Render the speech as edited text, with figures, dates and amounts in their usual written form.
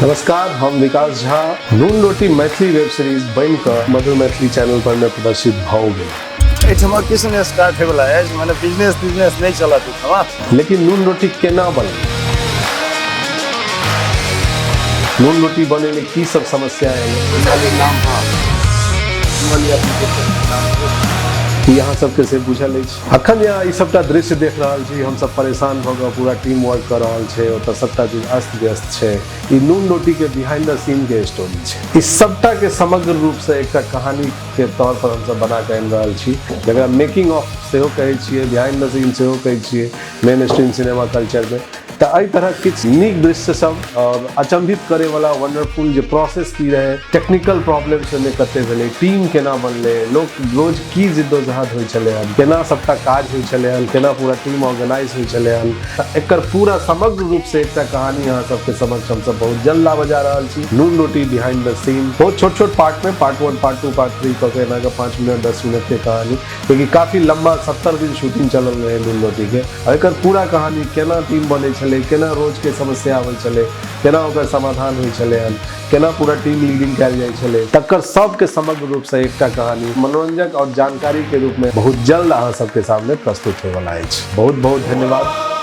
नमस्कार, हम विकास झा। नून रोटी मैथिली वेब सीरीज बनि कऽ मधुर मैथिली चैनल पर में प्रदर्शित भऽ गेल। एहिठमा किछु नहि स्टार्ट होइवला अछि, मने बिजनेस तिजनेस नहि चलत एहिठमा। लेकिन नून रोटी केना बनल, नून रोटी बने में की सब समस्या एलै, ई अहाँ सबके से बुझल अछि। अखन जे अहाँ ई सबटा दृश्य देख रहल छी, हमसब परेशान भऽ कऽ पूरा टीम वर्क कऽ रहल छै, ओतऽ सबटा चीज अस्त व्यस्त छै। ई नून रोटी के बिहाइंड द सीन के स्टोरी छै। ई सबटा के समग्र रूप से एकटा कहानी के तौर पर हमसब बना कऽ आनि रहल छी, जकरा मेकिंग ऑफ सेहो कहै छियै, बिहाइंड द सीन सेहो कहै छियै मेन स्ट्रीम सिनेमा कल्चर में। तऽ एहि तरहक किछु नीक दृश्य सब और अचंभित करे वाला वंडरफुल जे प्रोसेस की रहे, टेक्निकल प्रॉब्लम्स ओहिमे कते भेलै, टीम केना बनलै, लोक रोज की जिद्दोजहद होइ छलै हन, केना सबटा काज होइ छलै हन, केना पूरा टीम ऑर्गेनाइज होइ छलै हन, तऽ एकर पूरा समग्र रूप से एकटा कहानी अहाँ सबके समक्ष हमसब बहुत जल्द लाबऽ जा रहल छी। नून रोटी बिहाइंड द सीन बहुत छोट छोट पार्ट में, पार्ट 1, पार्ट 2, पार्ट 3 कऽ के एना कऽ 5 मिनट 10 मिनट के कहानी, लेकिन काफी लम्बा 70 दिन शूटिंग चलल रहे नून रोटी के। आ एकर पूरा कहानी केना टीम बनै छलै, केना रोजके समस्या आबै छलै, केना ओकर समाधान होइ छलै हन, केना पूरा टीम लीडिंग कयल जाइ छलै, तकर सबके समग्र रूपसँ एकटा कहानी मनोरंजक और जानकारी के रूप में बहुत जल्द अहाँ सबके सामने प्रस्तुत होयवला अछि। बहुत बहुत धन्यवाद।